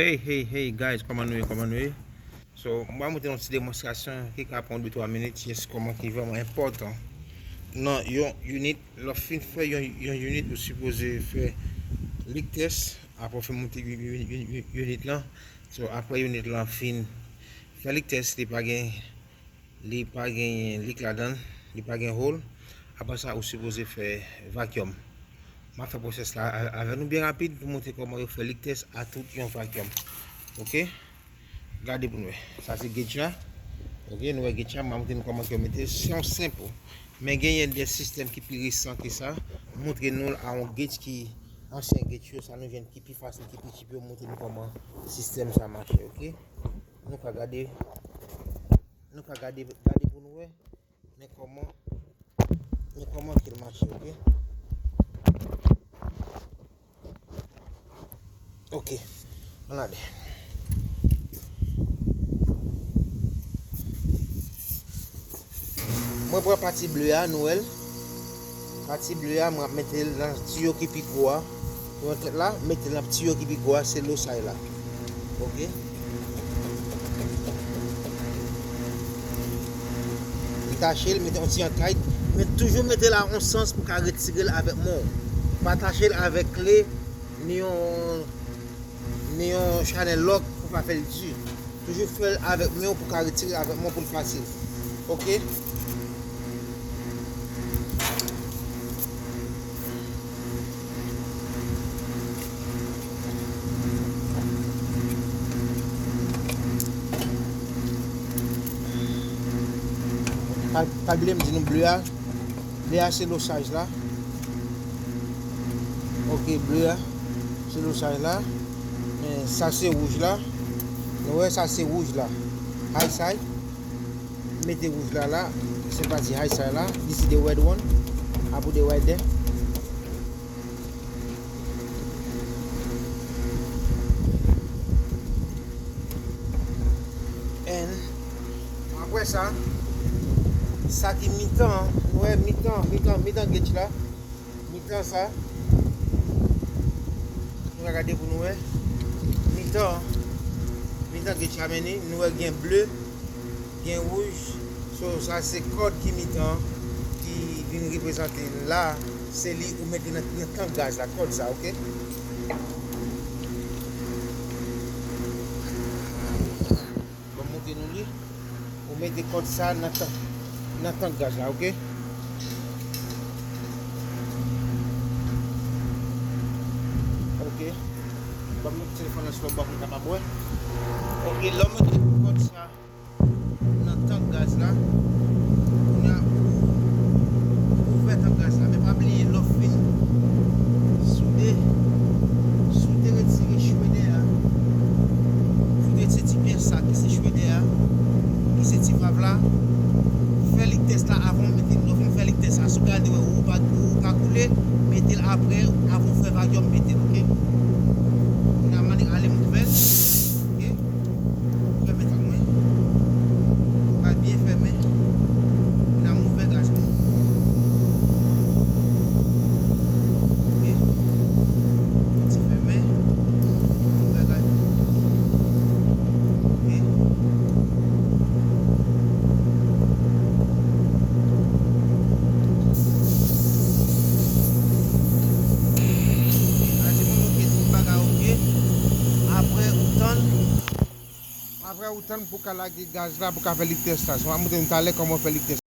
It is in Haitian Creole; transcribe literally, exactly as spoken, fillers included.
Hey, hey, hey, guys, kòman nou ye, kòman nou ye? So, m va montre yon ti demonstrasyon ki ka pran de twa minit, yes, kòman ki vrèman enpòtan. Nan yon unit, lè w fin fè yon, yon unit, ou sipoze fè leak test, apre w fin monte yu- yu- yu- yu- unit lan. So, apre unit lan fin fè leak test, li pa gen Li pa genyen leak ladan l, li pa gen hole. Apre sa, ou sipoze fè vacuum. M ap fè pwosès la a- avè nou byen rapid pou montre kòman yo fè leak test a tout yon vacuum. Oke? Gade pou nou wè. Sa se gauge la. Oke, nou wè gauge la, m ap montre nou kòman yo mete l. Se yon senp. Men genyen de sistèm ki pi resan ke sa. M montre nou l a yon gauge ki ansyen gauge yo, sa nou jwenn ki pi fasil, ki pi chip yo, m montre nou kòman sistèm sa mache, oke? Nou ka gade Nou ka gade, gade pou nou wè. Men kòman, men kòman ke l mache, oke? Oke. Ann ale. Mwen pran pati ble a, nou wè l. Pati ble a, mwen ap mete l nan tiyo ki pi gwo a. Yon tèt la, mete l nan tiyo ki pi gwo a, se losay la. Oke? Detache l, mete yon ti antayt. Men toujou mete l a yon sans pou ka retire l avèk men w. Pa tache l avèk kle, ni yon, ni yon chanèl lòk pou pa fè l di. Toujou fè l avèk men w pou ka retire avèk men w pou l fasil. Oke? Pa, pa bliye m di nou ble a. Ble a se losaj la. Oke, ble a se losaj la. Men sa se wouj la. Nou wè sa se wouj la. High side. Mete wouj la la. Se pati high side la. This is the red one. Apre the right there. And apre sa, sa ki mitan, nou wè mitan, mitan, mitan gauge la. Mitan sa. Nou ka gade pou nou wè. Mitan, mitan gauge la mennen, nou wè gen ble. Gen wouj. So, sa se kòd ki mitan ki vin reprezante la. Se li ou mete nan, nan tank gaz la, kòd sa, oke? Bon, montre nou li. Ou mete kòd sa nan tank, nan tank gaz la, oke? Oke. Ban m met telefòn nan sou lòt bò pou n kapab wè. Oke, lè w mete kòd sa nan tank gaz la. Kounye a, ou, ou ouvè tank gaz la. Men pa bliye, lè w fin soude, si w te retire chwedè a, si w te retire ti pyès sa ki se chwedè a, ki se ti valv la, fè leak test la avan w mete l. Lè w fin fè leak test la, si w gade wè ou pa, ou pa koule, mete l apre, avan w fè vacuum, mete l, oke? Kounye a, m ale, ale m ouvè l, oke? Fèmen tank mwen. Ba l byen fèmen. N a ouvè gaz mwen. Oke. Ti fèmen. Ouvè gaz mwen. Oke. Gade mwen, oke, tout bagay oke. Apre ou tann. Apre ou tann pou ka lage gaz la, pou ka fè leak test la. So, m ap montre nou talè kòman fè leak test.